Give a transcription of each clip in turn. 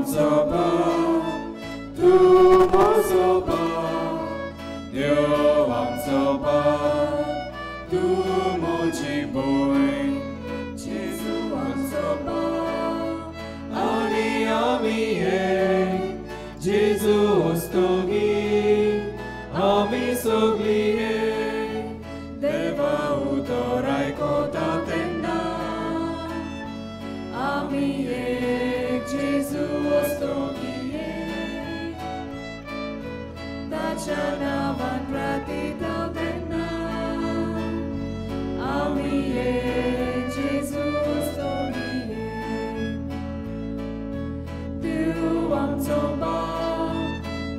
आमचो बाप, तूं म्हजो बाप, देव आमचो बाप, तूं म्हजी भयण, जेजू आमचो बाप आनी आमी एक, जेजू ओस्तोगी आमी सगळीं एक, देवा उतर आयकता तेन्ना आमी एक, जेजू ओस्तोगी एक, ताच्या नांवान प्रार्थता तेन्ना आमी एक, जेजू ओस्तोगी एक, तूं आमचो बाप,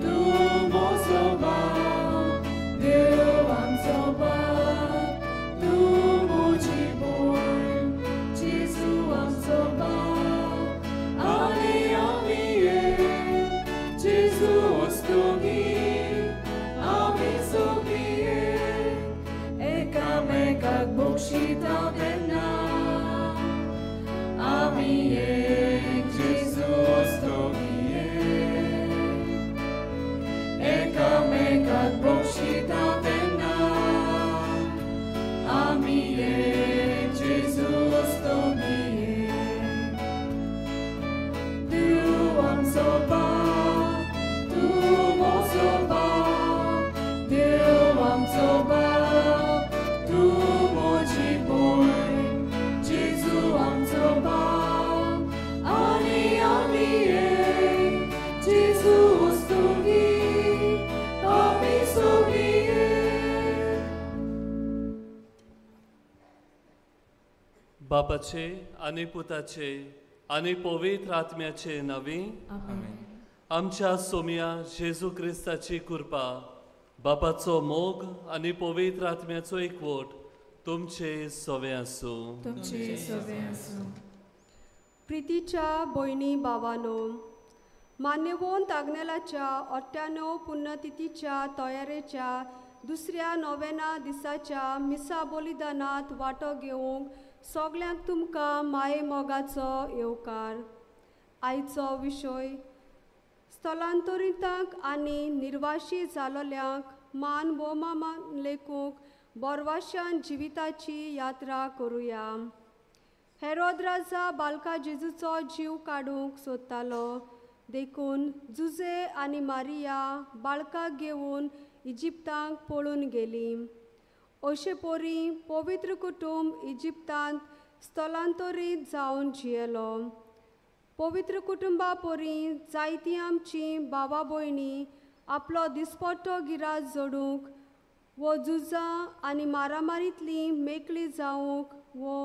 तूं म्हजो बाप, देव आमचो बाप, तूं म्हजी भयण, जेजू आमचो बाप आनी आमी एक, जेजू ओस्तोगी आमी सगळीं एक, एकामेकाक बक्षिता तेन्ना आमी एक, जेजू ओस्तोगी एक, एकामेकाक बक्षिता तेन्ना आमी एक, जेजू ओस्तोगी एक, देव आमचो बाप, तूं म्हजो बाप, देव आमचो बाप, तूं म्हजी भयण, जेजू आमचो बाप आनी आमी एक, जेजू ओस्तोगी आमी सगळीं एक. बापाचे आनी पुताचे आनी पवित्र आत्म्याचे नांवी आमेन. आमच्या सोम्या जेजू क्रिस्ताची कृपा, बापाचो मोग आनी पवित्र आत्म्याचो एकवट तुमचे सवे आसूं. तुमचे सवे आसूं. प्रितीच्या भयणी भावानो, मान्यवंत आग्नेलाच्या 98 पुण्यतिथीच्या तयारेच्या दुसऱ्या नोवेना दिसाच्या मिसा बलिदानांत वांटो घेवंक सगल्यांक तुमकां माये मोगाचो येवकार. आयचो विशय स्थलांतरितांक आनी निर्वाशी जालोल्यांक मान भोवमान लेखूंक बोरवाशान जिविताची यात्रा करुया. हेरोद राजा बालका जेजूचो जीव काडूंक सोदतालो, देखून जुजे आनी मारिया बाळकाक घेवन इजिप्तांक पळून गेली. अशे परी पवित्र कुटुंब इजिप्तांत स्थलांतरीत जावन जियेलो. पवित्र कुटुंबा परी जायतीं आमचीं भावा भयणी आपलो दिसपट्टो गिरास जोडूंक वो झुजां आनी मारामारींतली मेकळी जावंक वो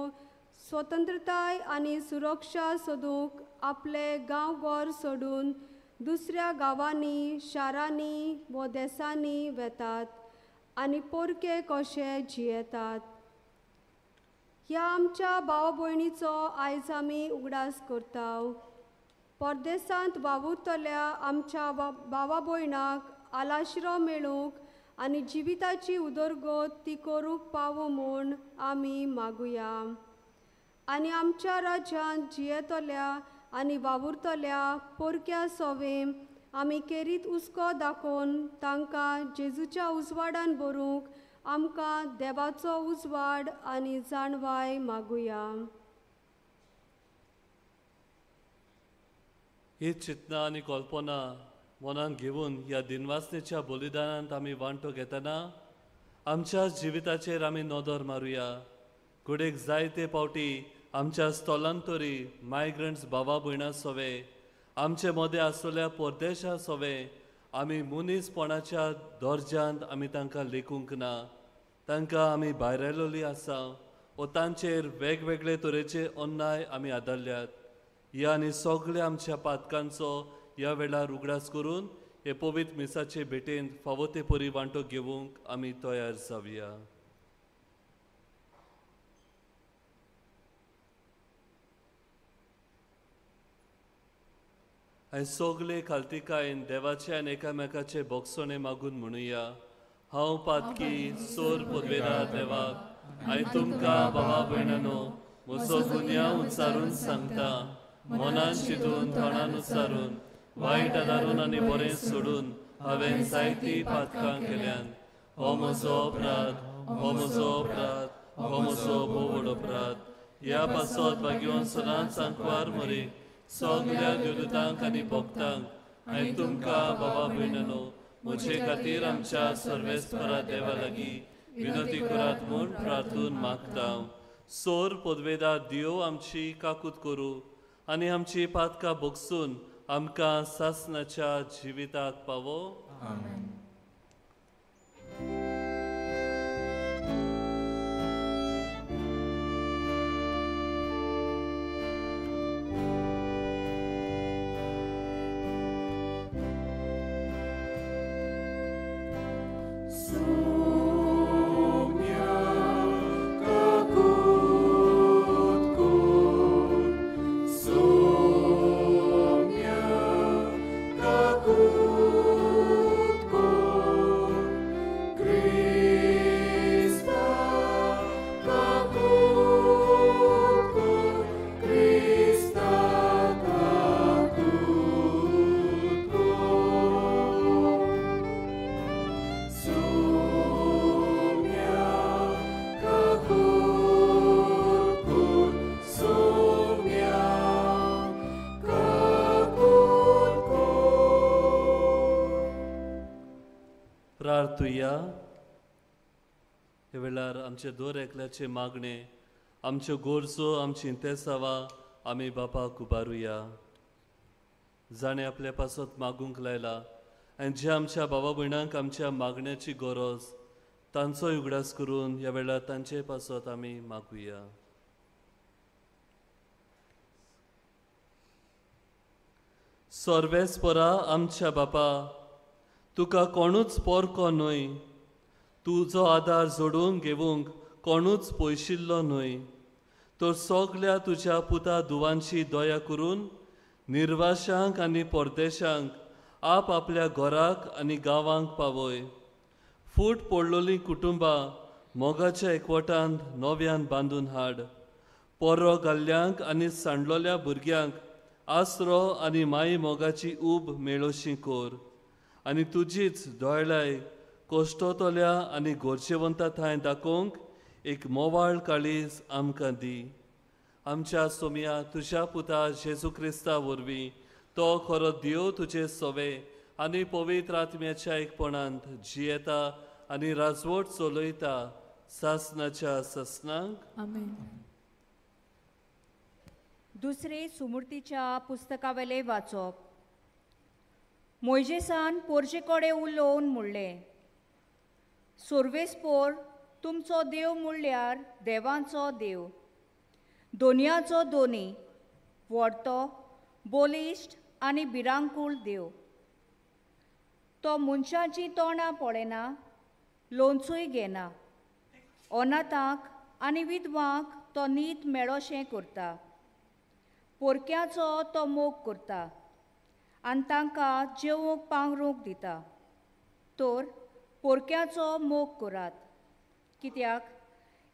स्वतंत्रताय आनी सुरक्षा सोदूंक आपले गांवघर सोडून दुसऱ्या गांवांनी, शारांनी वो देसांनी वेतात आनी पोरके कशे जियेतात. ह्या आमच्या भाव भयणीचो आयज आमी उगडास करता. परदेसांत वावुरतल्या आमच्या भावा भयणाक आलाशिरो मेळूंक आनी जिविताची उदरगत ती करूंक पावो म्हूण आमी मागुया. आनी आमच्या राज्यांत जियेतल्या आनी वावुरतल्या पोरक्या सोवे आमी केरीत हुस्को दाखोवन तांकां जेजूच्या उजवाडान भरूंक आमकां देवाचो उजवाड आनी जाणवाय मागुया. ही चिंतना आनी कल्पना मनान घेवन ह्या दिनवासनेच्या बलिदानांत आमी वांटो घेतना आमच्या जिविताचेर आमी नदर मारुया. घडयेक जायते फावटी आमच्या स्थलांतरी मायग्रंट्स भावा भयणां सोवे, आमचे मदें आसलेल्या परदेशा सोवे आमी मनीसपणाच्या दर्ज्यांत आमी तांकां लेखूंक ना. तांकां आमी भायरायलोली आसा वो तांचेर वेगवेगळे तरेचे अन्याय आमी आदारल्यात. ह्या आनी सगळ्या आमच्या पातकांचो ह्या वेळार उगडास करून हे पवित्र मिसाचे भेटेंत फावो ते परी वांटो घेवंक आमी तयार जावया. आनी सगळे खालतिकायेन देवाचे आनी एकामेकाचे भोगसणे मागून म्हणुया, हांव पातकी सोर पदवेरा देवाक आनी तुमकां भावा भयणांनो म्हजो गुन्यांव उच्चारून सांगता. मनान चिंतून तोंडान उच्चारून वायट आदारून आनी बरें सोडून हांवें जायतीं पातकां केल्यान. हो म्हजो अपराध, हो म्हजो अपराध, हो म्हजो भोव व्हड अपराध. ह्या पासत भाग्यवन सदांच सांकवार मरे सगल्या देवदूतांक आनी भक्तांक आनी तुमकां बाबा भयणांनो म्हजे खातीर आमच्या सर्वेस्परा देवा लागीं विनंती करात म्हूण प्रार्थून मागता. सोर पदवेदा देव आमची काकूत करूं आनी आमची पातकां भोगसून आमकां सासणाच्या जिविताक पावो. आमेन. प्रार्थुया. हे वेळार आमचे दर एकल्याचे मागणे, आमच्यो गरजो, आमची इंतेसांवां आमी बापाक उबारुया. जाणें आपल्या पासत मागूंक लायला आनी जे आमच्या बाबा भयणांक आमच्या मागण्याची गरज तांचोय उगडास करून ह्या वेळार तांचे पासत आमी मागुया. सर्वेस्परा आमच्या बापा, तुका कोणूच पोरको न्हय, तुजो आदार जोडून घेवंक कोणूच पयशिल्लो न्हय, तर सगल्या तुज्या पुता धुवांची दया करून निर्वाशांक आनी परदेशांक आप आपल्या घराक आनी गांवांक पावय. फूट पडलोलीं कुटुंबां मोगाच्या एकवटांत नव्यान बांदून हाड. पोरो घाल्ल्यांक आनी सांडलोल्या भुरग्यांक आसरो आनी माई मोगाची ऊब मेळोशी कर आनी तुजीच दोळाय कश्टतल्या आनी गरजेवंता थंय दाखोवंक एक मोवाळ काळीज आमकां दी. आमच्या सोमया तुज्या पुता जेजू क्रिस्ता वरवीं तो खरो देव तुजे सवे आनी पवित्र आत्म्याच्या एकपणांत जियेता आनी राजवट चलयता सासनाच्या सासनाक. आमेन. दुसरे सुमूर्तीच्या पुस्तकावेले वाचप. मोयजेसान पोरजे कडेन उलोवन म्हणलें, सोर्वेस्पोर तुमचो देव म्हणल्यार देवांचो देव, दोनयाचो दोनी, व्हडतो बलिश्ट आनी भिरांकूळ देव. तो मनशाचीं तोंडां पळयना, लोणचूय घेना, अनाथांक आनी विधवांक तो नीत मेळोशें करता, पोरक्याचो तो मोग करता आनी तांकां जेवंक पांगरूंक दिता. तर पोरक्याचो मोग करात, कित्याक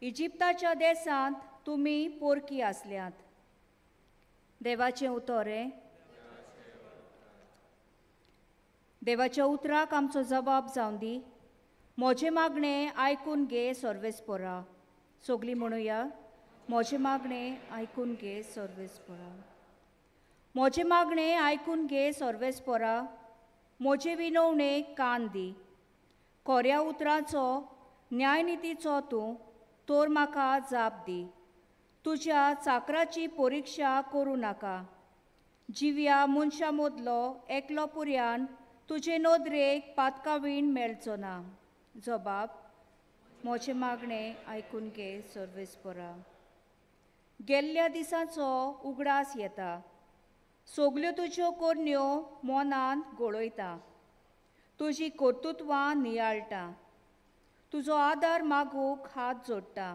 इजिप्ताच्या देशांत तुमी पोरकी आसल्यात. देवाचें उतर हें. देवाच्या उतराक आमचो जबाब जावन दी. म्हजें मागणें आयकून घे सर्वेस्पोरा. सगलीं म्हणुया, म्हजें मागणें आयकून घे सर्वेस्पोरा. म्हजें मागणें आयकून घे सर्वेस्पोरा, म्हजे विनवणेक कान दी. खोऱ्या उतराचो न्यायनितीचो तूं तर म्हाका जाप दी. तुज्या चाकराची परिक्षा करूं नाका. जिव्या मनशां मदलो एकलो पुर्यान तुजे नदरेक पातकावीण मेळचो ना. जबाब, म्हजें मागणें आयकून घे सर्वेस्पोरा. गेल्ल्या दिसाचो उगडास येता, सगल्यो तुज्यो करण्यो मनांत गळयता, तुजी कर्तृत्वां नियाळटा, तुजो आदार मागूंक हात जोडटा.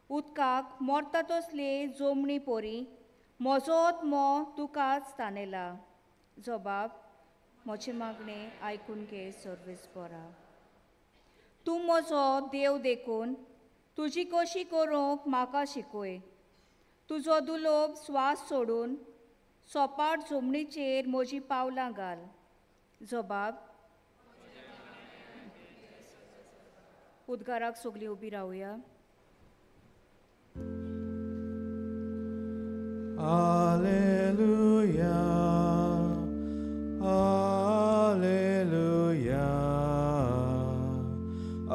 उदकाक मरता तसली जोमणी पोरी म्हजो आत्मो तुकाच तानेला. जबाब, म्हजें मागणें आयकून घे सर्वेस्पोरा. तूं म्हजो देव देखून तुजी कशी करूंक म्हाका शिकय. तुजो दुलोब स्वास सोडून सोपाट जमनीचेर म्हजी पावलां घाल. जबाब. उद्गाराक सगळीं उबी रावया. Alleluia, Alleluia,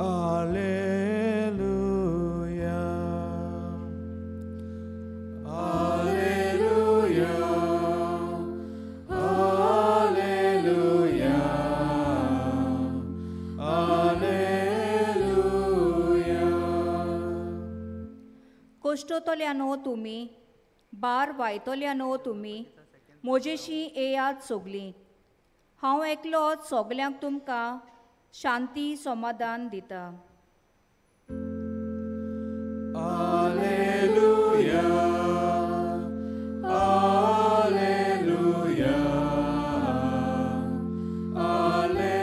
Alleluia, Alleluia, Alleluia, Alleluia. कश्टतल्यानो तुमी, बार वायतल्यानो तुमी, म्हजेशी येयात सगलीं. हांव एकलोच सगल्यांक तुमकां शांती समाधान दिता. Alleluia, Alleluia, Alleluia.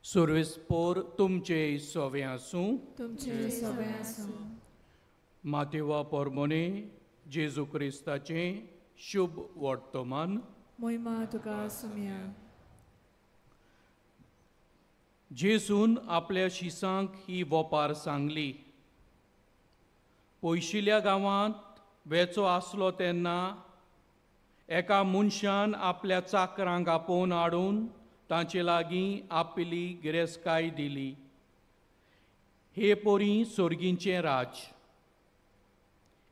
सुर्वेस्पोर तुमचे सोवे आसूं. तुमचे सोवे आसूं. मातेवा पोरमोने जेजू क्रिस्ताचें शुभ वर्तमान. मोहिमा तुका सुमया. जेजून आपल्या शिसांक ही वोपार सांगली. पयशिल्या गांवांत वेचो आसलो तेन्ना एका मनशान आपल्या चाकरांक आपोवन हाडून तांचे लागीं आपली गिरेस्तकाय दिली. हे पोरी सोर्गींचें राज.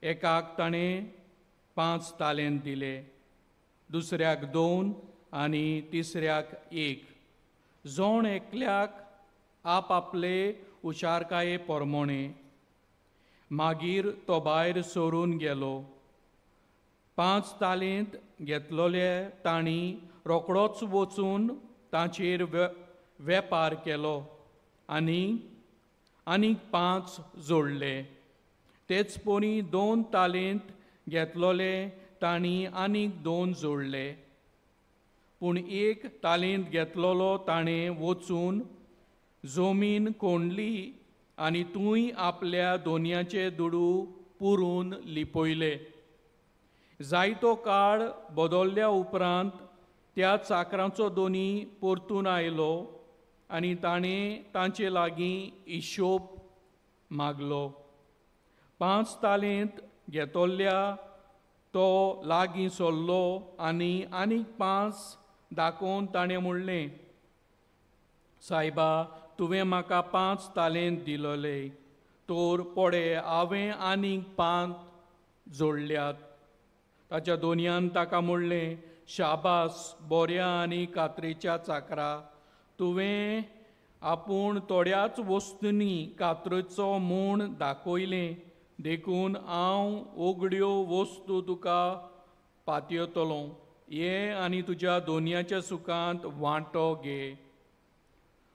एकाक ताणें 5 तालेंत दिले, दुसऱ्याक 2 आनी तिसऱ्याक 1. जोण एकल्याक आपआपले हुशारकाये पोरमोणे. मागीर तो भायर सरून गेलो. 5 तालेंत घेतलोले तांणी रोकडोच वचून तांचेर वेपार केलो आनी आनीक 5 जोडले. तेच परी 2 तालेंत घेतलोले तांणी आनीक 2 जोडले. पूण 1 तालेंत घेतलोलो ताणें वचून जमीन कोंडली आनी तूंय आपल्या दोनयाचे दुडू पुरून लिपयले. जायतो काळ बदल्ल्या उपरांत त्या चाकरांचो दोनी परतून आयलो आनी ताणें तांचे लागीं हिशोब मागलो. 5 तालेंत घेतल्या तो लागीं सरलो आनी आनीक 5 दाखोवन ताणें म्हणलें, सायबा तुवें म्हाका 5 तालेंत दिलोले, तर पडे हांवें आनीक 5 जोडल्यात. ताच्या दोनयान ताका म्हणलें, शाबास बोऱ्या आनी कात्रेच्या चाकरा, तुवें आपूण थोड्याच वस्तूंनी कात्रेचो म्हूण दाखयलें, देखून हांव ओगड्यो वस्तू तुका पातयतलो. ये आनी तुज्या दोनयाच्या सुखांत वांटो घे.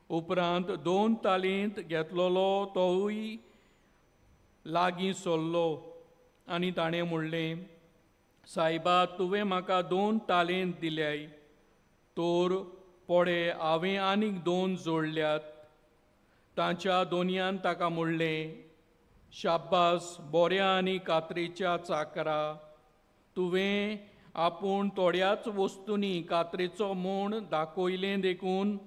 उपरांत 2 तालेंत घेतलोलो तोवूय लागीं सरलो आनी ताणें म्हणलें, सायबा तुवें म्हाका 2 तालेंत दिल्याय, तर पडे हांवें आनीक 2 जोडल्यात. तांच्या दोनयान ताका म्हणलें, शाबास बोऱ्या आनी कात्रेच्या चाकरा, तुवें आपूण थोड्याच वस्तूंनी कात्रेचो म्हूण दाखयलें, देखून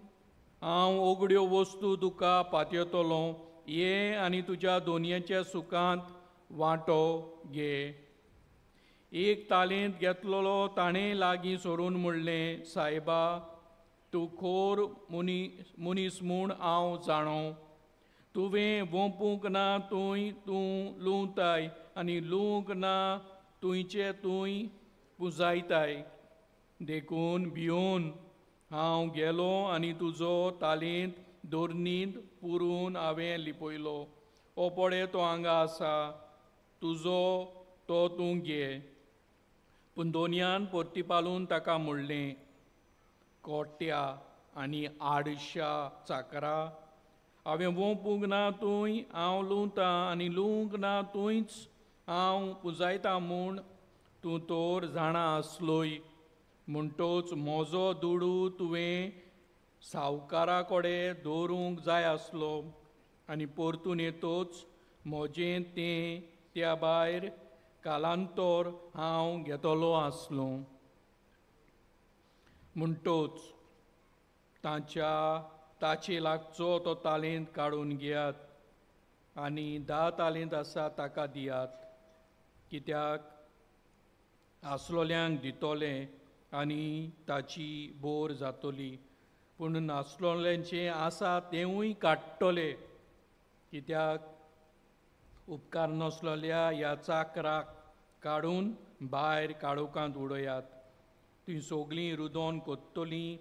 हांव ओगड्यो वस्तू तुका पातयतलो. ये आनी तुज्या दोनयाच्या सुखांत वांटो घे. 1 तालेंत घेतलोलो ताणें लागीं सरून म्हणलें, सायबा तूं खोर मनीस म्हूण हांव जाणो. तुवें वोंपूंक ना तूंय तूं लुंवताय आनी लुवंक ना तुंयचे तूंय पुंजायताय. देखून भियोन हांव गेलो आनी तुजो तालेंत दोर्नींत पुरून हांवें लिपयलो. हो पळय तो हांगा आसा, तुजो तो तूं घे. पूण दोनयान परतीपालून ताका म्हणलें, कोट्या आनी आडश्या चाकरा, हांवें वोंपूंक ना तूंय हांव लुंवतां आनी लुवंक ना तूंयच हांव पुंजायता म्हूण तूं तर जाणा आसलोय. म्हणटोच म्हजो दुडू तुवें सावकारा कडेन दवरूंक जाय आसलो आनी परतून येतोच म्हजें तें त्या भायर कालांतर हांव घेतलो आसलो. म्हणटोच ताच्या ताचे लागचो तो तालेंत काडून घेयात आनी 10 तालेंत आसा ताका दियात, कित्याक आसलोल्यांक दितले आनी ताची बोर जातली, पूण नासलोल्यांचें आसा तेंवूय काडटले. कित्याक उपकार नासलोल्या ह्या चाकराक काडून भायर काळोखांत उडयात, तीं सगळीं रुदोन कोत्तलीं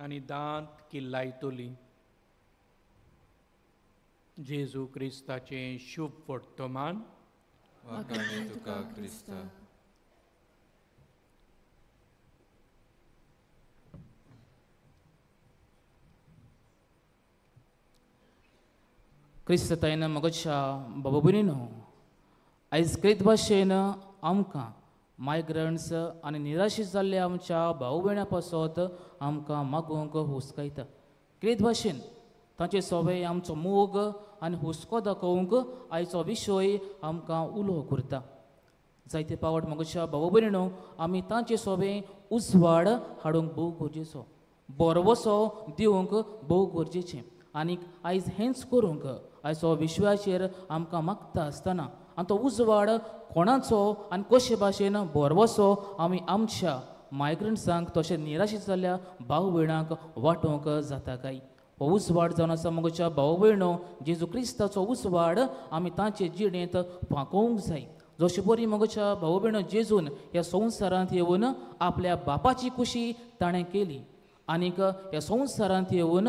आनी दांत किल्लायतलीं. जेजू क्रिस्ताचें शुभ वर्तमान. वाखाणे तुका क्रिस्ता. क्रिस्त ताईन म्हज्या बाबा भयणीनो, आयज क्रिस्त भाशेन आमकां मायग्रंट्स आनी निराशी जाल्ल्या आमच्या भाव भयणां पासत आमकां मागूंक हुस्कायता. क्रिस्त भाशेन तांचे सोवे आमचो मोग आनी हुस्को दाखोवंक आयचो विशय आमकां उलो करता. जायते पावट म्हज्या भाव भयणीनो आमी तांचे सोवे उजवाड हाडूंक भोव गरजेचो, बरवसो दिवंक भोव गरजेचें. आनीक आयज हेंच करूंक आयचो विश्वाचेर आमकां मागता आसतना आनी तो उजवाड कोणाचो आनी कशे भाशेन बरवसो आमी आमच्या मायग्रंट्सांक तशें निराशी जाल्ल्या भाव भयणांक वांटोवंक जाता काय? हो उजवाड जावन आसा म्हज्या भाव भयणो जेजू क्रिस्ताचो उजवाड आमी तांचे जिणेंत फांकोवंक जाय. जशे बरी म्हज्या भाव भयणो जेजून ह्या संवसारांत येवन आपल्या बापाची खुशी ताणें केली आनीक ह्या संवसारांत येवन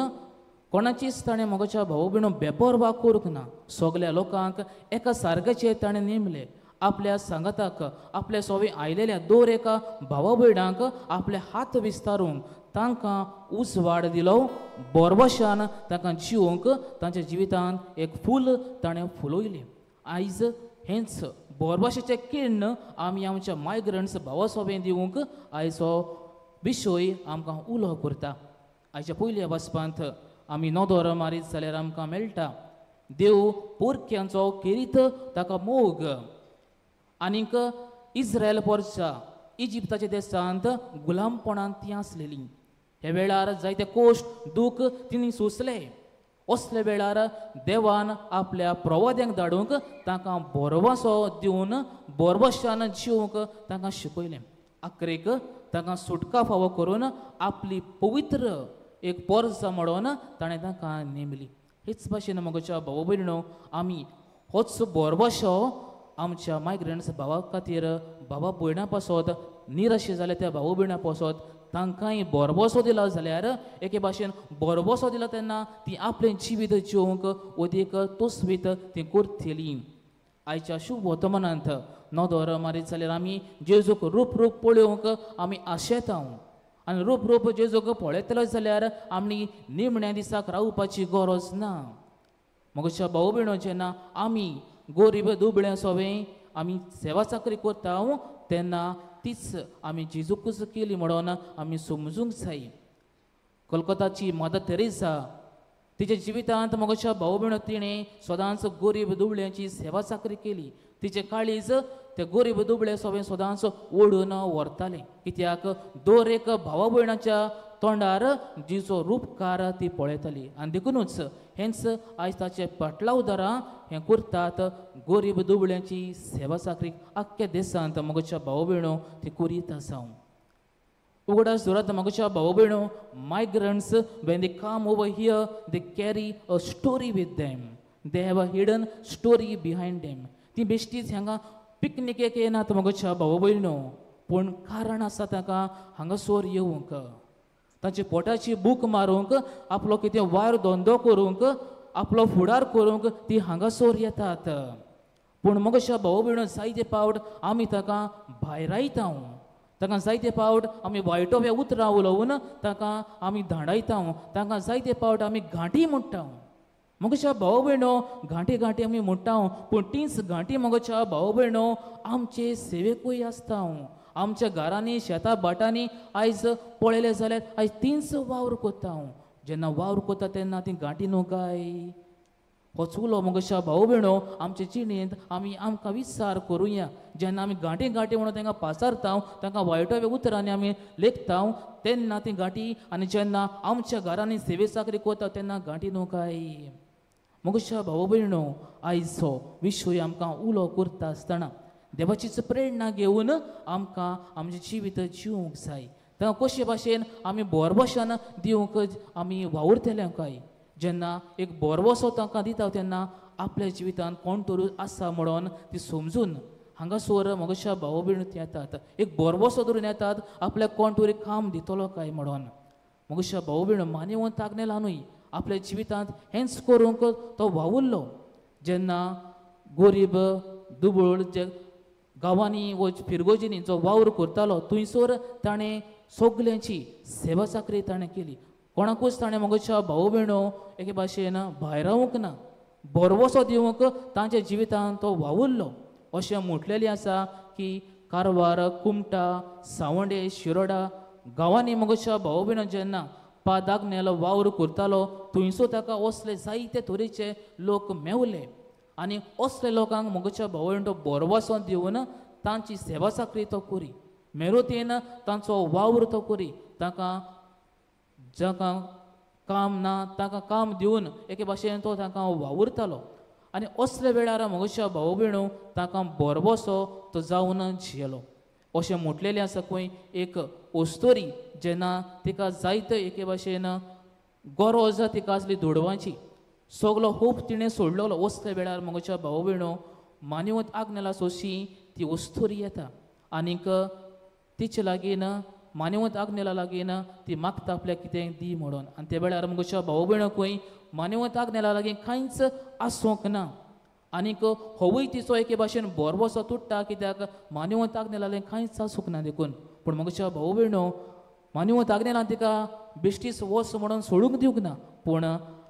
कोणाचीच ताणें म्हज्या भाव भयणो बेपर्वा करूंक ना. सगल्या लोकांक एका सारकेचे ताणें नेमले. आपल्या सांगाताक आपल्या सोवे आयलेल्या दर एका भावा भयणांक आपले हात विस्तारूंक तांकां उजवाड दिलो, बरवशान तांकां जिवंक तांच्या जिवितांत एक फूल ताणें फुलयलें. आयज हेंच बरवशाचें किर्ण आमी आमच्या मायग्रंट्स भावा सोबें दिवंक आयचो विशय आमकां उलो करता. आयच्या पयल्या वाचपांत आमी नदर मारीत जाल्यार आमकां मेळटा देव पोरक्यांचो खेरीत ताका मोग. आनीक इस्रायल पोरच्या इजिप्ताच्या देशांत गुलामपणांत ती आसलेली. ह्या वेळार जायते कोश्ट दूख तिणी सोंसले. असल्या वेळार देवान आपल्या प्रवाद्यांक धाडूंक तांकां बरवासो दिवन बरवशान जिवंक तांकां शिकयलें. आखरेक तांकां सुटका फावो करून आपली पवित्र एक पोरसा म्हणून ताणें तांकां नेमली. हेच भाशेन म्हज्या भाव भयणो आमी होच बरवसो आमच्या मायग्रंट्स भावा खातीर भावा भयणां पासत निराशे जाल्या त्या भाव भयणां पासत तांकांय बरवसो दिलो जाल्यार एके भाशेन बरवसो दिलो तेन्ना ती आपलें जिवीत जिवंक अदीक तोसवीत ती करतली. आयच्या शुभ वर्तमानांत नदर मारीत जाल्यार आमी जेजूक रूप रूप पळोवंक आमी आशेता आनी रूप रूप जेजूक पळयतलो जाल्यार आमी निमण्या दिसाक रावपाची गरज ना. म्हज्या भाव भयणो जेन्ना आमी गोरीब दुबळ्या सोवे आमी सेवा चाकरी करता तेन्ना तीच आमी जेजूकूच केली म्हणून आमी समजूंक जाय. कोलकाताची मदर तेरेसा तिच्या जिवितांत म्हज्या भाव भयणो तिणें सदांच गोरीब दुबळ्यांची सेवा चाकरी केली. तिचें काळीज ते गोरीब दुबळे सोवे सदांच ओडून व्हरतालें, कित्याक दर एक भावा भयणाच्या तोंडार जिचो रूपकार ती पळयताली. आनी देखुनूच हेंच आयज ताचे पाटलावदारां हें करतात गोरीब दुबळ्यांची सेवा चाकरी आख्ख्या देशांत म्हज्या भाव भयणो ती करीत आसा. उगडास दवरात म्हज्या भाव भयणो, migrants when they come over here they carry a story with them. They have a hidden story behind them. ती बेश्टीच हांगा पिकनिकेक येनात म्हज्या भाव भयणो, पूण कारण आसा तांकां हांगासर येवंक, तांचे पोटाची भूक मारूंक, आपलो कितें वायर धंदो करूंक, आपलो फुडार करूंक ती हांगासर येतात. पूण म्हज्या भाव भयणो जायते पावट आमी तांकां भायरायता, तांकां जायते पावट आमी वायटो ह्या उतरां उलोवन तांकां आमी धांडायता, तांकां जायते पावट आमी घांटी म्हणटा. म्हज्या भाव भयणो घांटी घांटी आमी म्हणटा, पूण तीच घांटी म्हज्या भाव भयणो आमचे सेवेकूय आसता. आमच्या घरांनी शेतां भाटांनी आयज पळयलें जाल्यार आयज तीच वावर करता. जेन्ना वावर करता तेन्ना ती घांटी न्हू काय? हो चुलो म्हज्या भाव भयणो आमचे जिणेंत आमी आमकां विचार करुया. जेन्ना आमी घांटी घांटी म्हणून तांकां पासारता, तांकां वायटो उतरांनी आमी लेखता तेन्ना ती घांटी, आनी जेन्ना आमच्या घरांनी सेवे चाकरी करता तेन्ना घांटी न्हू काय? म्हज्या भाव भयणो आयज हो विशय आमकां उलो करता आसतना देवाचीच प्रेरणा घेवन आमकां आमचें जिवीत जिवंक जाय. तांकां कशे भाशेन आमी बोरबशान दिवंक आमी वावुरतले काय? जेन्ना एक बोरवसो तांकां दिता तेन्ना आपल्या जिवितान कोण तरी आसा म्हणून ती समजून हांगासर म्हज्या भाव भयण येतात, एक बोरवसो धरून येतात आपल्याक कोण तरी काम दितलो काय म्हणून. म्हज्या भाव भयण मानेवंत आग्नेला न्हय आपल्या जिवितांत हेंच करूंक तो वावुरलो. जेन्ना गोरीब दुबळ जे गांवांनी वो फिरगोजींनी जो वावर करतालो थंयसर ताणें सगल्यांची सेवा चाकरी ताणें केली. कोणाकूच ताणें म्हज्या भाव भयणो एके भाशेन भायरावंक ना, भरवसो दिवंक तांच्या जिवितांत तो वावुरलो. अशें म्हटलेलें आसा की कारवार, कुमटा, सावंडे, शिरोडा गांवांनी म्हज्या भाव भयणो जेन्ना पादाग्नेलो वावर करतालो थंयसर ताका असले जायते तरेचे लोक मेवले आनी असले लोकांक म्हज्या भाव भयण तो भरवसो दिवन तांची सेवा चाकरी तो करी, मेहनतीन तांचो वावर तो करी, तांकां जांकां काम ना तांकां काम दिवन एके भाशेन तो तांकां वावुरतालो. आनी असल्या वेळार म्हज्या भाव भयणो तांकां भरवसो तो जावन झेलो. अशें म्हटलेलें आसा खंय एक अस्तोरी जेन्ना तिका जायते एके भाशेन गरज तिका आसली दुडवांची, सगलो होप तिणें सोडलेलो. असल्या वेळार म्हज्या भाव भयणो मानवत आग्नेला सोशी ती अस्तोरी येता आनीक तिचे लागीं मानेवंत आग्नेला लागीं ती मागता आपल्याक कितें दी म्हणून. आनी त्या वेळार म्हज्या भाव भयणाकूय मानेवंत आग्नेला लागीं कांयच आसूंक ना आनीक होवूय तिचो एके भाशेन भरवसो तुट्टा कित्याक मानेवंत आग्नेला लागीं कांयच आसूंक ना देखून. पूण म्हज्या भाव भयणो मानेवंत आग्नेलान तिका बेश्टीच वच म्हणून सोडूंक दिवंक ना, पूण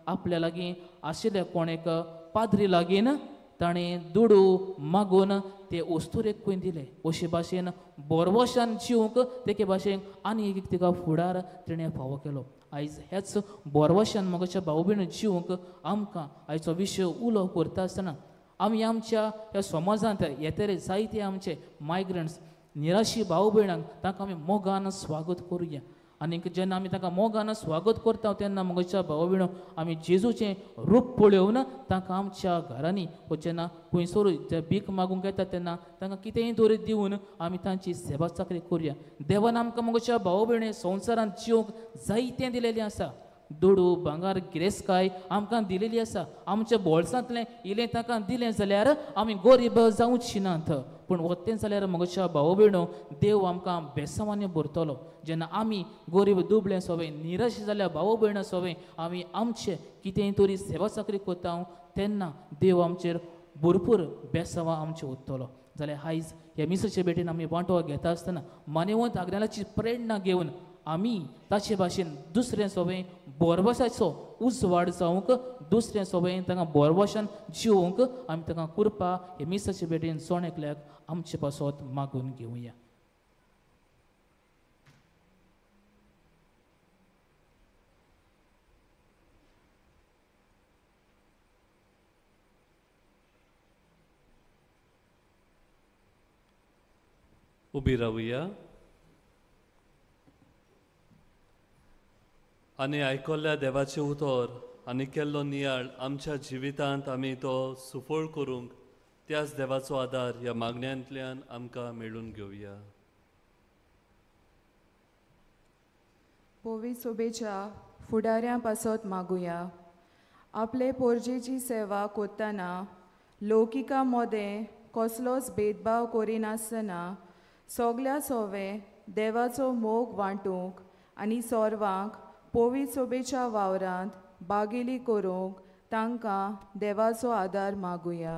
आपल्या लागीं आशिल्ल्या कोण एक पाद्री लागीं ताणें दुडू मागून ते अस्तुरेक खंय दिले. अशे भाशेन बोरवशान जिवंक तेके भाशेन आनी एक तिका फुडार तिणें फावो केलो. आयज ह्याच बोरवशान म्हज्या भाव भयण जिवंक आमकां आयचो विशय उलो करता आसतना आमी आमच्या ह्या समाजांत येतले जायते आमचे मायग्रंट्स निराशी भाव भयणांक तांकां आमी मोगान स्वागत करुया. आनी जेन्ना आमी तांकां मोगान स्वागत करता तेन्ना म्हज्या भाव भयणो आमी जेजूचें रूप पळोवन तांकां आमच्या घरांनी वो जेन्ना खंयसरूय जे भीक मागूंक येता तेन्ना तांकां कितेंय तरी दिवन आमी तांची सेवा चाकरी करुया. देवान आमकां म्हज्या भाव भयणे संवसारांत जिवंक जायतें दिलेलें आसा. दुडू भांगार गिरेस्तकाय आमकां दिलेली आसा. आमच्या बोल्सांतलें इलें तांकां दिलें जाल्यार आमी गरीब जावची नात, पूण वतें जाल्यार म्हज्या भाव भयणो देव आमकां बेसांवांनी भरतलो. जेन्ना आमी गरीब दुबळे सोवे निराश जाल्या भाव भयणां सोवे आमी आमचे कितेंय तरी सेवा चाकरी करता तेन्ना देव आमचेर भरपूर बेसांवां आमचें उरतलो. जाल्यार आयज ह्या मिसाचे भेटेन आमी वांटो घेता आसतना मानेवंत आग्नेलाची प्रेरणा घेवन आमी ताचे भाशेन दुसरें सोवे बोरवसाचो उजवाड जावंक, दुसरें सोवे तांकां बोरवशान जिवंक आमी तांकां कृपा हे मिसाचे भेटेन जण एकल्याक आमचे पासत मागून घेवया. उबी रावया आनी आयकल्ल्या देवाचें उतर आनी केल्लो नियाळ आमच्या जिवितांत आमी तो सुफळ करूंक त्याच देवाचो आदार ह्या मागण्यांतल्यान आमकां मेळून घेवया. पोवी सोबेच्या फुडाऱ्यां पासत मागुया. आपले पोरजेची सेवा करतना लौकिका मोदें कसलोच भेदभाव करिनासतना सगल्या सोवे देवाचो मोग वांटूंक आनी सोर्वांक पवित्र सोबेच्या वावरांत बागेली करूंक तांकां देवाचो आदार मागुया.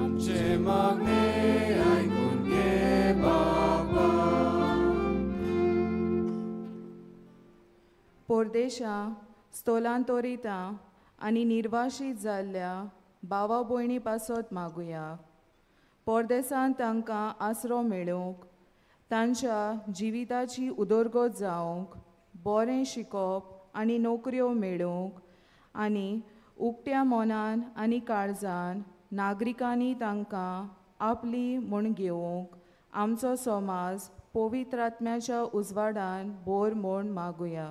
आमचे मागणे आयकून घे बाबा. परदेशां स्थलांतरितां आनी निर्वाशीत जाल्ल्या भावा भयणी पासत मागुया. परदेसांत तांकां आसरो मेळूंक, तांच्या जिविताची उदरगत जावंक, बरें शिकप आनी नोकऱ्यो मेळूंक आनी उक्त्या मनान आनी काळजान नागरिकांनी तांकां आपली म्हूण घेवंक आमचो समाज पवित्र आत्म्याच्या उजवाडान बोर म्हूण मागुया.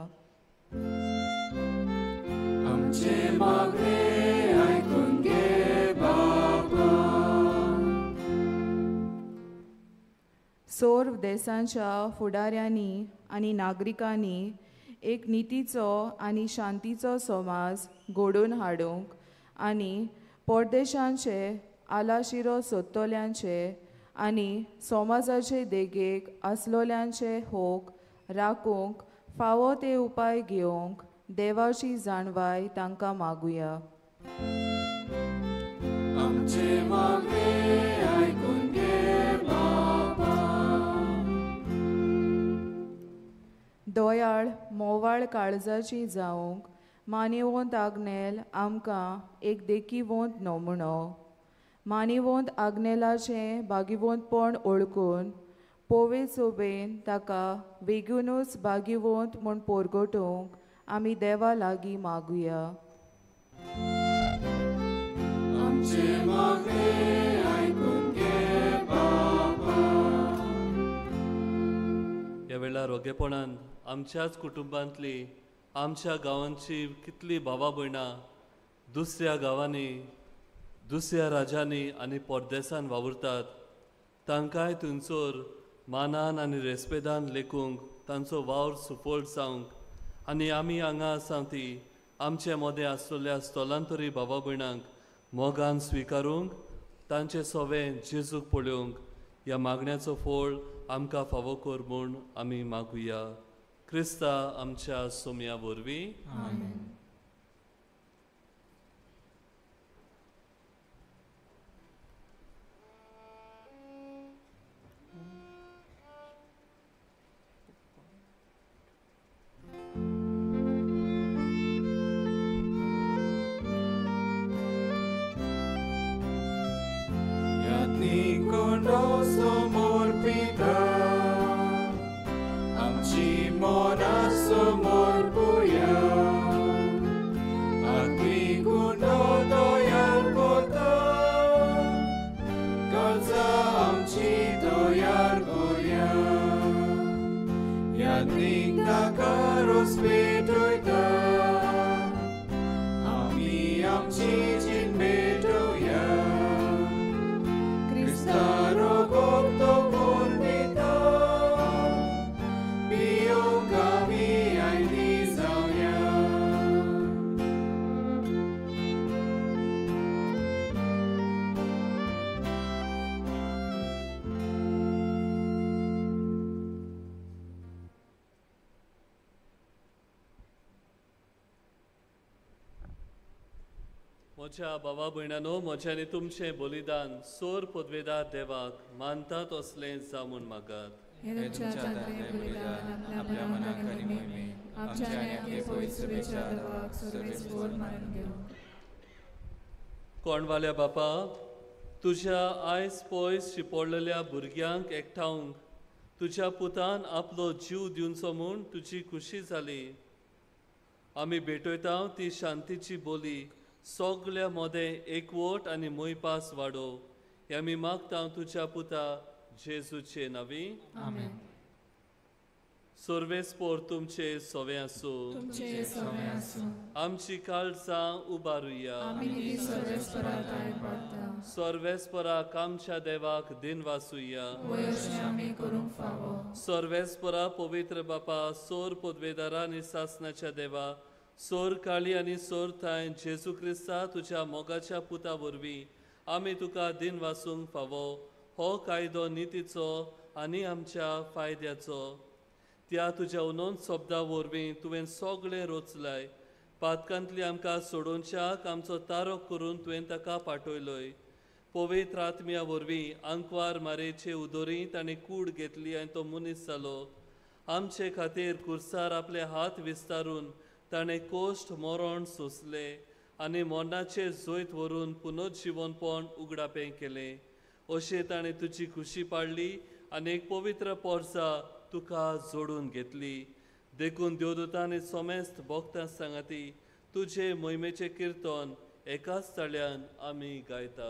आमचे मागणे आयकून घे बाबा. सर्व देशांच्या फुडाऱ्यांनी आनी नागरिकांनी एक नितीचो आनी शांतीचो समाज घडोवन हाडूंक आनी परदेशांचे आलाशिरो सोदतल्यांचे आनी समाजाचे देगेक आसलोल्यांचे होक राखूंक फावो ते उपाय घेवंक देवाची जाणवाय तांकां मागुया. आमचे मागणे आयकून घे बाबा. दयाळ मोवाळ काळजाची जावंक मानिवंत आग्नेल आमकां एक देखीवंत नमुनो. मानिवंत आग्नेलाचें भागिवंतपण ओळखून पवित्र सोबेन ताका बेगीनूच भागिवंत म्हूण परगटूंक आमी देवा लागीं मागुया. आमचे मागणे आयकून घे बाबा. ह्या वेळार रोगेपणान आमच्याच कुटुंबांतली आमच्या गांवांची कितली भावा भयणां दुसऱ्या गांवांनी दुसऱ्या राज्यांनी आनी परदेसान वावुरतात, तांकांय थंयसर मानान आनी रेस्पेदान लेखूंक तांचो वावर सुफळ जावंक आनी आमी हांगा आसा ती आमचे मदें आसलेल्या स्थलांतरी भावा भयणांक मोगान स्विकारूंक तांचे सोवे जेजूक पळोवंक ह्या मागण्याचो फळ आमकां फावो कर म्हूण आमी मागुया. क्रिस्ता आमच्या सोम्या वरवीं. आमेन. म्हज्या भावा भयणानो, म्हज्या आनी तुमचें बलिदान सोर पदवेदार देवाक मानतात असलें जावं म्हूण मागात. हे तुमच्या बलिदान आपल्या मनाक आनी मोहिमेक आमच्या आनी आपले पवित्र सभेच्या देवाक सर्वेस्पर मानून घेवं. कोणवाल्या बापा, तुज्या आयस पयस शिपोडलेल्या भुरग्यांक एकठावंक तुज्या पुतान आपलो जीव दिवचो म्हूण तुजी खुशी जाली. आमी भेटयता ती शांतीची बोली सगल्या मदें एकवट आनी मोयपास वाडोव हे आमी मागता तुज्या पुता जेजूचे नांवी. आमेन. सर्वेस्पोर तुमचे सोवे आसूं. तुमचे सोवे आसूं. आमची काळजां उबारुया. आमी सर्वेस्परा थांय पडटा. सर्वेस्पराक आमच्या देवाक दिनवासुया. वयर्शें आमी करूंक फावो. सर्वेस्परा पवित्र बापा, सोर पदवेदारा आनी सासनाच्या देवा, सोर काळी आनी सोर थांय जेजू क्रिस्ता तुज्या मोगाच्या पुता वरवीं आमी तुका दिन वासूंक फावो। हो कायदो नितीचो आनी आमच्या फायद्याचो। त्या तुज्या उनोन शब्दा वरवीं तुवें सगळें रोचलाय। पातकांतली आमकां सोडोवच्याक आमचो तारोक करून तुवें ताका पाठयलोय। पवित्र आत्म्या वरवीं आंकवार मारेचे उदोरी ताणें कूड घेतली आनी तो मनीस जालो। आमचे खातीर कुर्सार आपले हात विस्तारून ताणें कोश्ट मरण सोंसले आनी मरणाचेर जैत व्हरून पुनर्जिवनपण उगडापें केलें। अशें ताणें तुजी खुशी पाडली आनी एक पवित्र पोरसा तुका जोडून घेतली। देखून देवदूतांनी समेस्त भक्तां सांगाती तुजे मोहिमेचें किर्तन एकाच ताळ्यान आमी गायता।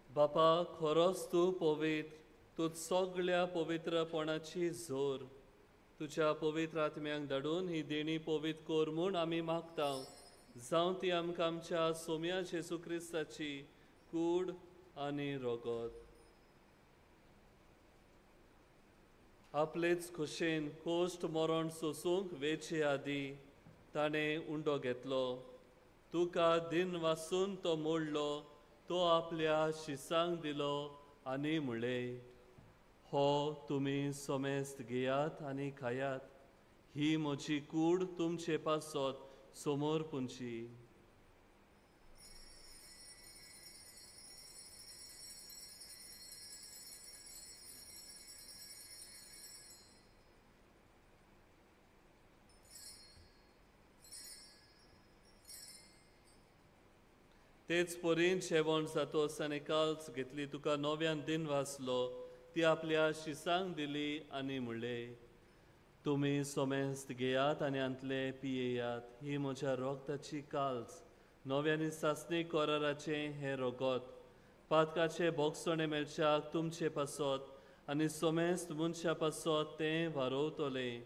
बापा खरोच तूं पवित्र, तूं सगळ्या पवित्रपणाची जोर। तुज्या पवित्र आत्म्यांक धाडून ही देणी पवित्र कर म्हूण आमी मागता। जावं ती आमकां आमच्या सोम्या जेजू क्रिस्ताची कूड आनी रगत। आपलेच खोशेन कोश्ट मरण सोसूंक वेचे आदी ताणें उंडो घेतलो। तुका दिन वासून तो मोडलो, तो आपल्या शिसांक दिलो आनी म्हणलें, हो तुमी समेस्त घेयात आनी खायात, ही म्हजी कूड तुमचे पासत समोर पुंची। तेच परीन जेवण जातोस आनी काल्स घेतली, तुका नव्यान दिन वाचलो, ती आपल्या शिसांक दिली आनी म्हणलें, तुमी समेस्त घेयात आनी आंतले पियेयात, ही म्हज्या रोगताची काल्स, नव्यानी सासणी कराराचें हें रगत, पातकाचें भोगसणें मेळच्याक तुमचे पासत आनी समेस्त मनशा पासत तें वारोवतलें।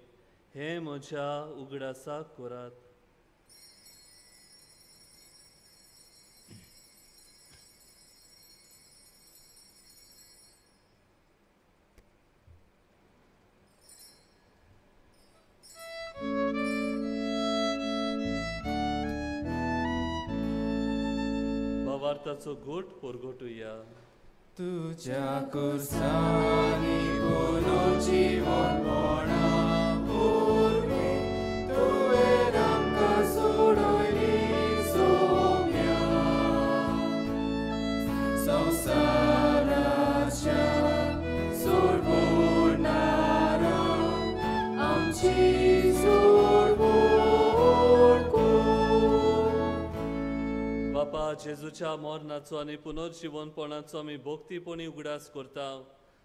हें म्हज्या उगडासाक करात। भावार्थाचो घोट परगटुया। तुझ्या कुर्सानी पुनर्जीवनपणा वरवीं तुवें आमकां सोडयली सोम्या, संवसाराच्या सोडवणारा आमची सोडवण कर। बापा, जेजूच्या मरणाचो आनी पुनर्जिवनपणाचो आमी भक्तीपणी उगडास करता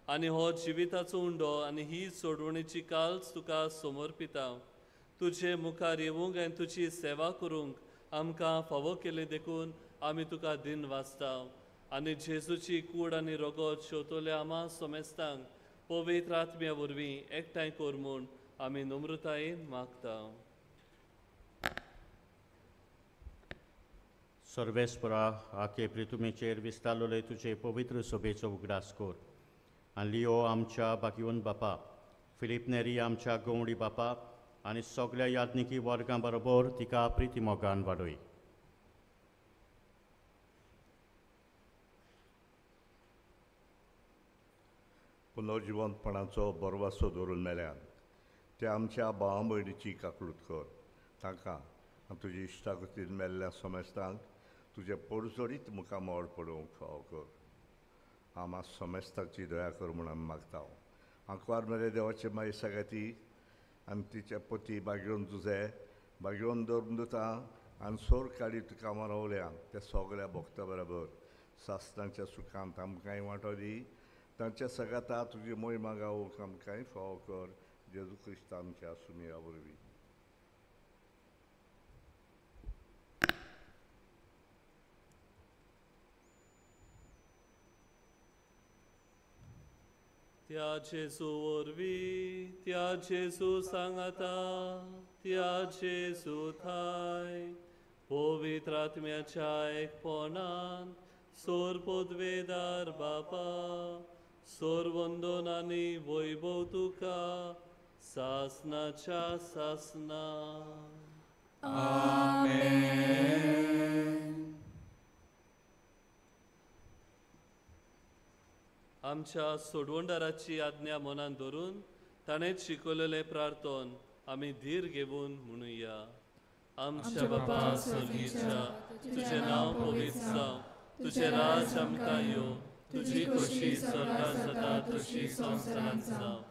आनी हो जिविताचो उंडो आनी ही सोडवणीची काल्स तुका समर्पिता। तुजे मुखार येवंक आनी तुजी सेवा करूंक आमकां फावो केली देखून आमी तुका दिन वाचता आनी जेजूची कूड आनी रगत शेवतल्या आमा समेस्तांक पवित्र आत्म्या वरवीं एकठांय कर म्हूण आमी नम्रतायेन मागता। सर्वेस्परा आके प्रितुमेचेर विस्तारलोले तुजे पवित्र सभेचो उगडास कर आनी लियो आमच्या बागयोन बापा, फिलीप नेरी आमच्या गवडी बापा आनी सगळ्या याज्ञिकी वर्गां बरोबर तिका प्रिती मोगान वाडय। पुनर्जिवंतपणाचो बरवासो दवरून मेल्यान त्या आमच्या भावा भयणीची काकळूत कर, तांकां आनी तुजी इश्टागतीन मेल्ल्या समेस्तांक तुजें पोरजोडीत मुखामळ पळोवंक फावो कर। आमा समेस्ताची दया कर म्हूण आमी मागता। आंकवार मेरे देवाचे माई सगाती आनी तिचे पती बागयोन जुझे, बागयोन धर्मदुतां आनी सोर काडी तुका मनवल्या त्या सगळ्या भक्ता बरोबर सासणाच्या सुखांत आमकांय वांटो दी. तांच्या सगाता तुजी मोहिमा गावूंक आमकांय फावो कर, जेजू क्रिस्त आमच्या सुमिया वरवीं. त्या जेजू वरवीं, त्या जेजू सांगाता, त्या जेजू थाय पवित्र आत्म्याच्या एकपणान सोर पदवेदार बापा सोर वंदन आनी वैभव तुका सासनाच्या सासना. आमेन. आमच्या सोडवणदाराची आज्ञा मनान धरून ताणें शिकवलेलें प्रार्थन आमी धीर घेवन म्हणुया. आमच्या बापा स्वर्गीच्या, तुजें नांव पवित्र जावं, तुजें राज आमकां येवं, तुजी खोशी स्वर्गांत जाता तशी संवसारांत जावं.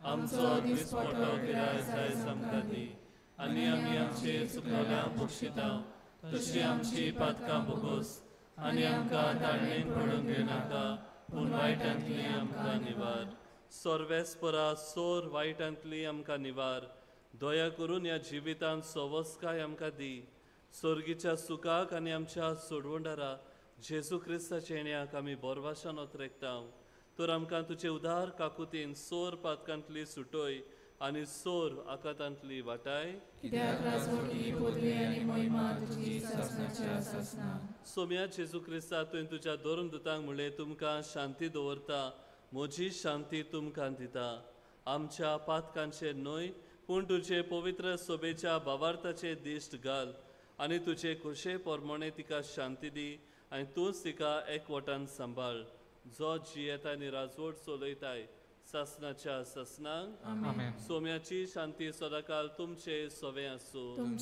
आमचो दिसपटो गिरायक आयज आमकां दी आनी आमी आमचे चुकलेल्यांक बक्षिता तशी आमची पातकां भोगोस आनी आमकां ताळणेन पडूंक घेवनाका पूण वायटांतली आमकां निवार. सर्वेस्परा सोर वायटांतली आमकां निवार. दया करून ह्या जिवितांत सवस्काय आमकां दी. स्वर्गीच्या सुखाक आनी आमच्या सोडवणदारा जेजू क्रिस्ताच्या येण्याक आमी बोरवाशान ओतरेकता. तर आमकां तुजे उदार काकुतीन सोर पातकांतली सुटोय आनी सोर आकातांतली वाटाय. सोम्या जेजू क्रिस्ता, तुवें तुज्या धर्म दुतांक म्हणलें, तुमकां शांती दवरता, म्हजी शांती तुमकां दिता. आमच्या पातकांचेर न्हय पूण तुजे पवित्र सोबेच्या भावार्थाचे दिश्ट घाल आनी तुजे खोशे प्रमाणे तिका शांती दी आनी तूंच तिका एकवटान सांबाळ, जो जियेता आनी राजवट चलयताय सासनाच्या सासनाक. सोम्याची शांती सदाकाल तुमचे सवे आसूं.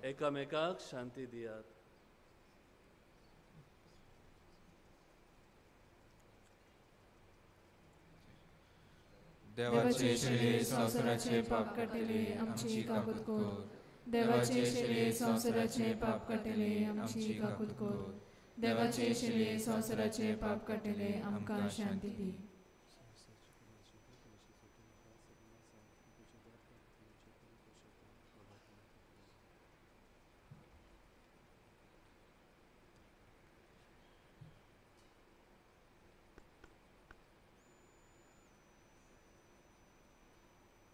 एकामेकाक शांती दियात. देवाचे शेले संवसाराचे पाप काडटले आमची काकूत कर. देवाचे शेले संवसाराचे पाप काडटले आमची काकूत कर. देवाचे शेले संवसाराचे पाप काडटले आमकां शांती दी.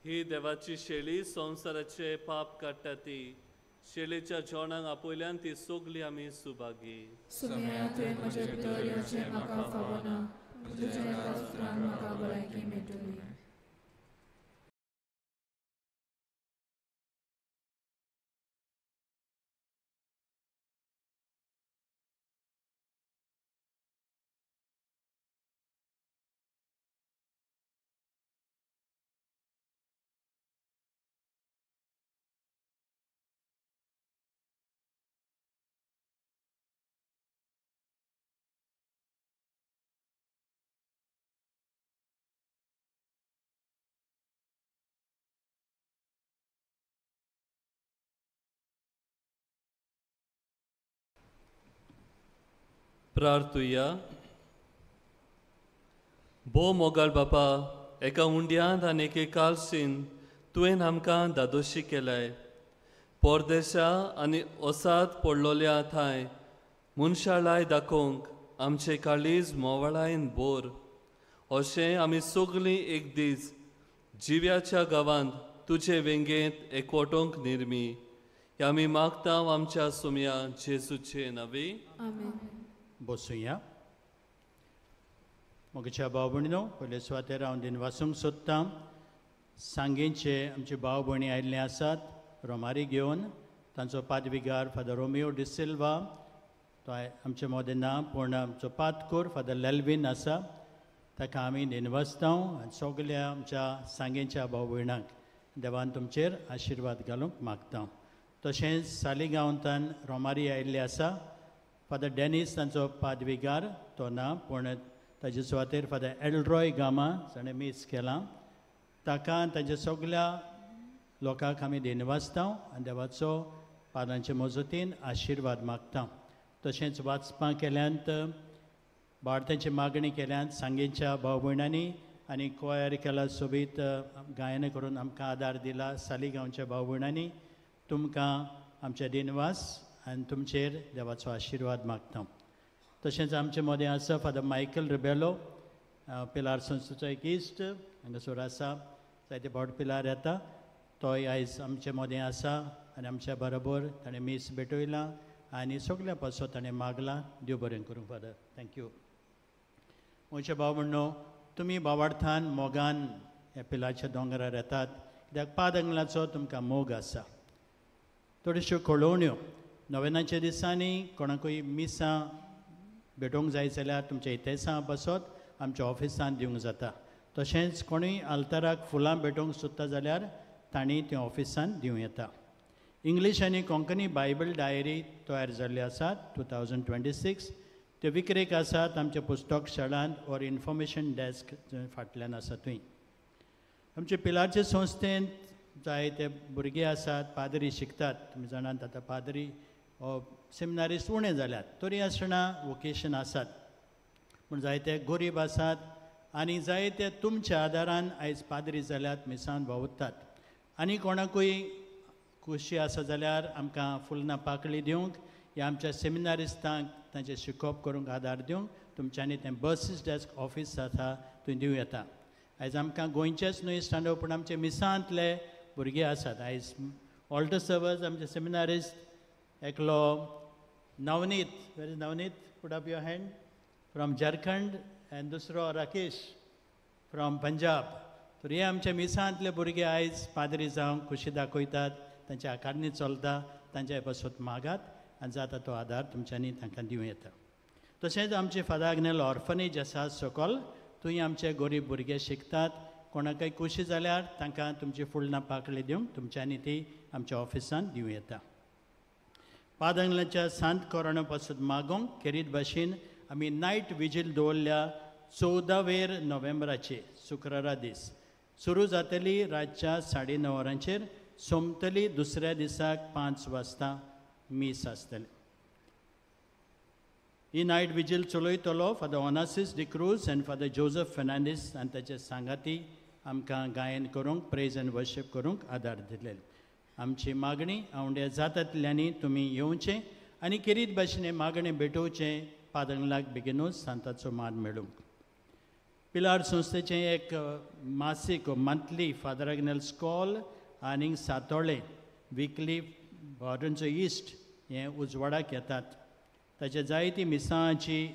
ही देवाची शेळी संवसाराचे पाप काडटा ती शेळीच्या जेवणाक आपयल्यान ती सगली आमी सुभागी. सोम्या, तुवें म्हजे भितर येवचें म्हाका फावना, तुज्या एका उतरान म्हाका भलायकी मेळटली. प्रार्थुया. भोव मोगाळ बापा, एका उंड्यांत आनी एके कालशीन तुवें आमकां दादोशी केलाय. परदेशा आनी ओसाद पडलोल्या थांय मनशाळाय दाखोवंक आमचे काळीज मोवाळायन बोर अशें आमी सगळीं एक दीस जिव्याच्या गांवांत तुजे वेंगेंत एकवटोंक निर्मी आमी मागता आमच्या सोम्या जेजूचे नांवी. बसुया. म्हज्या भाव भयणीनो, पयले सुवातेर हांव दिनवासूंक सोदतां. सांगेंचे आमचे भाव भयणी आयिल्ले आसात रोमारी घेवन. तांचो पादविगार फादर रोमियो डिसिल्वा तो आमचे मदें ना, पूण आमचो पादकूर फादर लेल्वीन आसा, ताका आमी दिनवासता. आनी सगल्या आमच्या सांगेंच्या भाव भयणांक देवान तुमचेर आशिर्वाद घालूंक मागता. तशेंच सालिगांवांतल्यान रोमारी आयिल्ले आसा फादर डॅनीस, तांचो पादविगार तो ना, पूण ताजे सुवातेर फादर एल्ड्रॉय गामा जाणें मीस केलां, ताका तांच्या सगल्या लोकांक आमी दिनवासता आनी देवाचो पादांचे मजतीन आशिर्वाद मागता. तशेंच वाचपां केल्यांत, भारतांची मागणी केल्यात सांगेच्या भाव भयणांनी आनी कोयर केला सोबीत गायन करून आमकां आदार दिला सालिगांवच्या भाव भयणांनी. तुमकां आमचे दिनवास आनी तुमचेर देवाचो आशिर्वाद मागता. तशेंच आमचे मदें आसा फादर मायकल रिबेलो, पिलार संस्थेचो एक इश्ट हांगासर आसा, जायते फावट पिलार येता, तोय आयज आमचे मदें आसा आनी आमच्या बरोबर ताणें मीस भेटयलां आनी सगल्या पासो ताणें मागलां. देव बरें करूं फादर, thank you. म्हजे भाव म्हणो तुमी भावार्थान मोगान ह्या पिलाच्या दोंगरार येतात कित्याक पादंगलाचो तुमकां मोग आसा. थोड्योश्यो कळोवण्यो नोवेनाच्या दिसांनी कोणाकूय मिसां भेटोवंक जाय जाल्यार तुमच्या इतेसां पासत आमच्या ऑफिसांत दिवंक जाता. तशेंच कोणूय आल्ताराक फुलां भेटोवंक सोदता जाल्यार तांणी तें ऑफिसांत दिवं येता. इंग्लीश आनी कोंकणी बायबल डायरी तयार जाल्ली आसात 2026, त्यो विक्रेक आसात आमच्या पुस्तक शाळांत ऑर इन्फॉर्मेशन डॅस्क जंय फाटल्यान आसा थंय. आमचे पिलारचे संस्थेंत जायते भुरगे आसात, पादरी शिकतात. तुमी जाणात आतां पादरी सेमिनारिस्ट उणें जाल्यात, तरी आसतना वोकेशन आसात, पूण जायते गरीब आसात आनी जायते तुमच्या आदारान आयज पादरी जाल्यात, मिसान वावुरतात. आनी कोणाकूय खुशी आसा जाल्यार आमकां फुलना पाकळी दिवंक या आमच्या सेमिनारिस्तांक तांचें शिकोवप करूंक आदार दिवंक तुमच्यांनी तें बसीस डॅस्क ऑफीस आसा थंय दिवं येता. आयज आमकां गोंयचेच न्हय स्टँड पूण आमचे मिसांतले भुरगे आसात. आयज ऑल्टर सर्वस आमचे सेमिनारिस्ट एकलो Navneet, where is Navneet, put up your hand, from Jharkhand, आनी दुसरो राकेश फ्रॉम पंजाब. तर हे आमच्या मिसांतले भुरगे आयज पाद्री जावंक खुशी दाखयतात, तांच्या आकारणी चलता, तांच्या पासत मागात आनी जाता तो आदार तुमच्यांनी तांकां दिवं येता. तशेंच आमचे फादर आग्नेल ऑर्फनेज आसा सकल, थंय आमचे गरीब भुरगे शिकतात. कोणाकय खुशी जाल्यार तांकां तुमची फुलना पाकळी दिवंक तुमच्यांनी ती आमच्या ऑफिसांत दिवं येता. पादंगलाच्या सांत कोरोना पासून मागोवंक खेरीत भाशेन आमी नायट विजील दवरल्या 14 नोव्हेंबराचे शुक्रारा दीस सुरू जातली रातच्या 9:30 वरांचेर, सोंपतली दुसऱ्या दिसाक 5 वाजता मीस आसतलें. ही नायट विजील चलयतलो फादर ओनासीस डिक्रूज आनी फादर जोजफ फेर्नांडीस आनी ताचे सांगाती आमकां गायन करूंक, प्रेज आनी वर्शीप करूंक आदार दिले. आमची मागणी आवंड्या जातातल्यांनी तुमी येवचें आनी खेरीत भाशेन मागणें भेटोवचें पादंगलाक बेगिनूच सांताचो मान मेळूंक. पिलार संस्थेचें एक मासीक मंथली फादर आग्नेल्स कॉल आनी सातोळें विकली बारंचो इश्ट हें उजवाडाक येतात. ताचे जायती मिसांची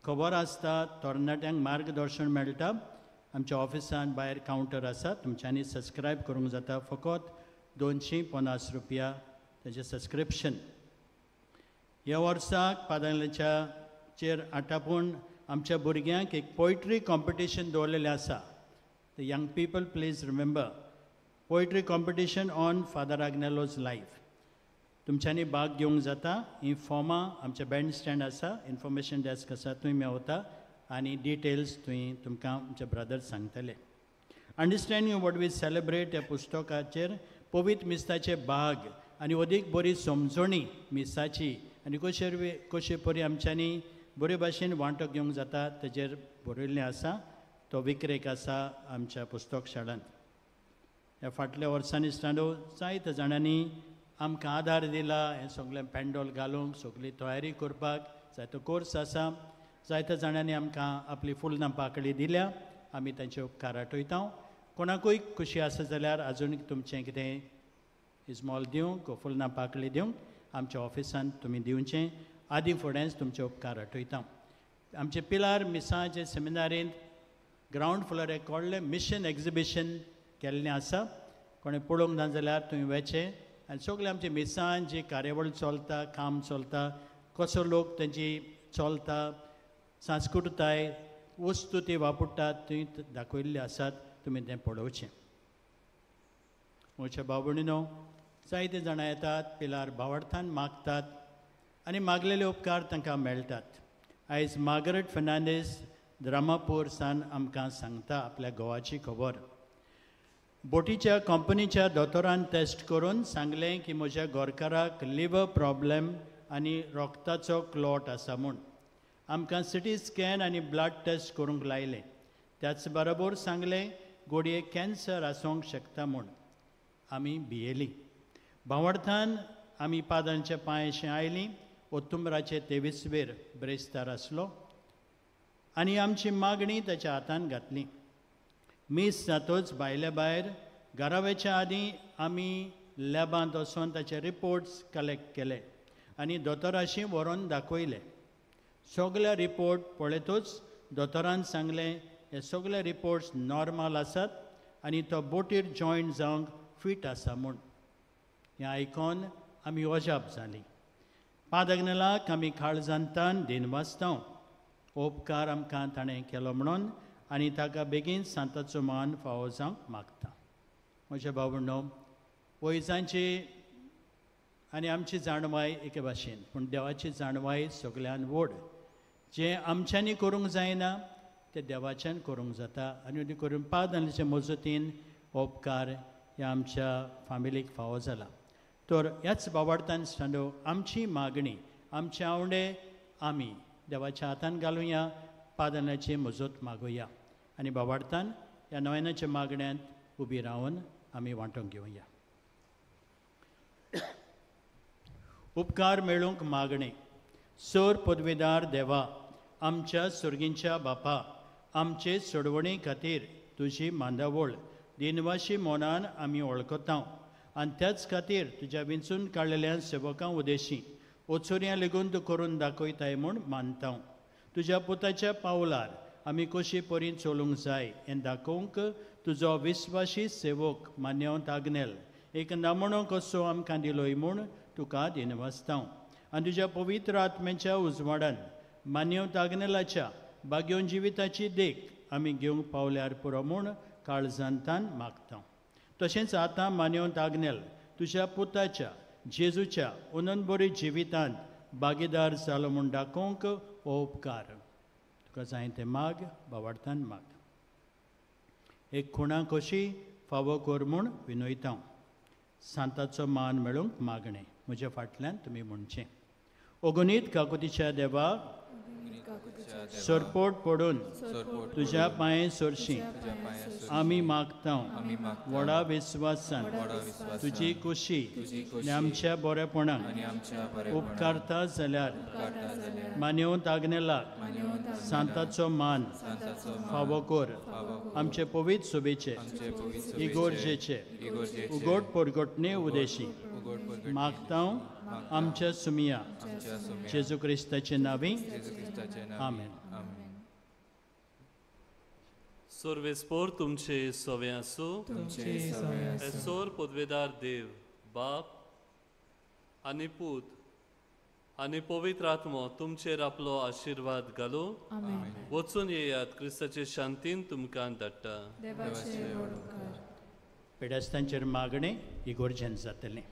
खबर आसता, तरणाट्यांक मार्गदर्शन मेळटा. आमच्या ऑफिसान भायर कावंटर आसा, तुमच्यांनी सबस्क्रायब करूंक जाता. फकत 250 रुपया ताचें सबस्क्रिप्शन. ह्या वर्साक पादंगलाच्या चेर आटापून आमच्या भुरग्यांक एक पोयट्री कॉम्पिटिशन दवरलेलें आसा. The young people please remember, poetry competition on Father Agnello's life. तुमच्यांनी भाग घेवंक जाता. ही फॉर्मां आमच्या बँड स्टँड आसा, इन्फॉर्मेशन डॅस्क आसा, थंय मेवता आनी डिटेल्स थंय तुमकां आमचे ब्रदर्स सांगतले. अंडरस्टँडींग what we celebrate ह्या पुस्तकाचेर पवित्र मिसाचे भाग आनी अदीक बरी समजणी मिसाची आनी कशे परी आमच्यांनी बरे भाशेन वांटो घेवंक जाता तेजेर बरयल्लें आसा. तो विक्रेक आसा आमच्या पुस्तक शाळांत. ह्या फाटल्या वर्सांनी स्टँडो जायत्या जाणांनी आमकां आदार दिला. हें सगळें पेंडोल घालूंक, सगळी तयारी करपाक जायतो कोर्स आसा. जायत्या जाणांनी आमकां आपली फुलना पाकळी दिल्या, आमी तांचे उपकार आठयता. कोणाकूय खुशी आसा जाल्यार आजून तुमचें कितें इजमॉल दिवंक, फुलना पाकळी दिवंक आमच्या ऑफिसांत तुमी दिवचें. आदी फुडेंच तुमचे उपकार आठयता. आमचे पिलार मिसांचे सेमिनारींत ग्रावंड फ्लोर एक व्हडलें मिशन एग्जिबिशन केल्लें आसा. कोणें पळोवंक ना जाल्यार तुमी वचें आनी सगळें आमचे मिसान जी कार्यावळ चलता, काम चलता, कसो लोक तेंची चलता, सांस्कृताय वस्तू ती वापरतात थंय दाखयल्ले आसात, तुमी तें पळोवचें. म्हज्या भाव भयणीनो, जायते जाणां येतात पिलार भावार्थान मागतात आनी मागलेले उपकार तांकां मेळटात. आयज मार्गरेट फेर्नांडीस द्रामापूर सान आमकां सांगता आपल्या घोवाची खबर. बोटीच्या कंपनीच्या दोतोरान टेस्ट करून सांगलें की म्हज्या गोरकाराक लिवर प्रॉब्लेम आनी रोगताचो क्लॉट आसा म्हूण. आमकां सिटी स्कॅन आनी ब्लड टेस्ट करूंक लायलें. त्याच बरोबर सांगलें गोडये कॅन्सर आसूंक शकता म्हूण. आमी भियेलीं. भावडथान आमी पादांच्या पांयशें आयलीं. ओतुंबराचे 23 वेर ब्रेस्तार आसलो आनी आमची मागणी ताच्या हातान घातली. मीस जातच भायले भायर घरावेच्या आदीं आमी लॅबांत वचून ताचे रिपोर्ट्स कलेक्ट केले आनी दोतोराशी व्हरोन दाखयले. सगळे रिपोर्ट पळयतच दोतोरान सांगलें हे सगळे रिपोर्ट्स नॉर्मल आसात आनी तो बोटीर जॉयंट जावंक फीट आसा म्हूण. हें आयकोन आमी अजाप जालीं. पादग्नेलाक आमी काळजांतान दिनवासता. उपकार आमकां ताणें केलो म्हणून आनी ताका बेगीन सांताचो मान फावो जावंक मागता. म्हज्या भावंडो, वैजांची आनी आमची जाणवाय एके भाशेन, पूण देवाची जाणवाय सगळ्यान व्हड. जें आमच्यांनी करूंक जायना तें देवाच्यान करूंक जाता आनी करून पादांचे मजतीन उपकार ह्या आमच्या फामिलीक फावो जाला. तर ह्याच बाबार्थान स्टँडो आमची मागणी, आमचे आवडे आमी देवाच्या हातान घालुया, पादांची मजत मागुया आनी बाबार्थान ह्या नव्यानाच्या मागण्यांत उबी रावन आमी वांटूंक घेवया. उपकार मेळूंक मागणें. सर पदवेदार देवा, आमच्या सुर्गींच्या बापा, आमचे सोडवणे खातीर तुजी मांदावळ दिनवाशी मनान आमी वळखता आनी त्याच खातीर तुज्या विंचून काडलेल्या सेवकां उदेशी ओचोरयां लेगून तूं करून दाखयताय म्हूण मानता. तुज्या पुताच्या पावलार आमी कशी परी चलूंक जाय हें दाखोवंक तुजो विस्वाशी सेवक मान्यवंत आग्नेल एक नमुनो कसो आमकां दिलोय म्हूण तुका दिनवासता. आनी तुज्या पवित्र आत्म्याच्या उजवाडान मान्यवंत आग्नेलाच्या बागेवन जिविताची देख आमी घेवंक पावल्यार पुरो म्हूण काळजांतान मागता. तशेंच आतां मान्यवंत आग्नेल तुज्या पुताच्या जेजूच्या अनंतबरी जिवितांत भागीदार जालो म्हूण दाखोवंक हो उपकार तुका जाय तें माग, बावार्थान माग. एक खुणा कशी फावो कर म्हूण विनयता. सांताचो मान मेळूंक मागणें. म्हज्या फाटल्यान तुमी म्हणचें. अगणीत काकुतीच्या देवा, सरपोट पडून तुज्या पांये सरशी आमी मागता. व्हडा विस्वासान तुजी कुशी आनी आमच्या बरेपणाक उपकारता जाल्यार मान्यवंत आग्नेलाक सांताचो मान फावो कर. आमचे पवित्र सोबेचे इगोर्जेचे उगोट परगटणे उदेशी मागता आमच्या सुमिया जेजू क्रिस्ताचे नांवी. आमेन. सर्वेस्पोर तुमचे सवे आसूं. सोर पदवेदार देव बाप आनी पूत आनी पवित्र आत्मो तुमचेर आपलो आशिर्वाद घालूं. वचून येयात, क्रिस्ताचे शांतीन तुमकां धाडटा. पेडस्तांचेर मागणें इगोर्जेन जातलें.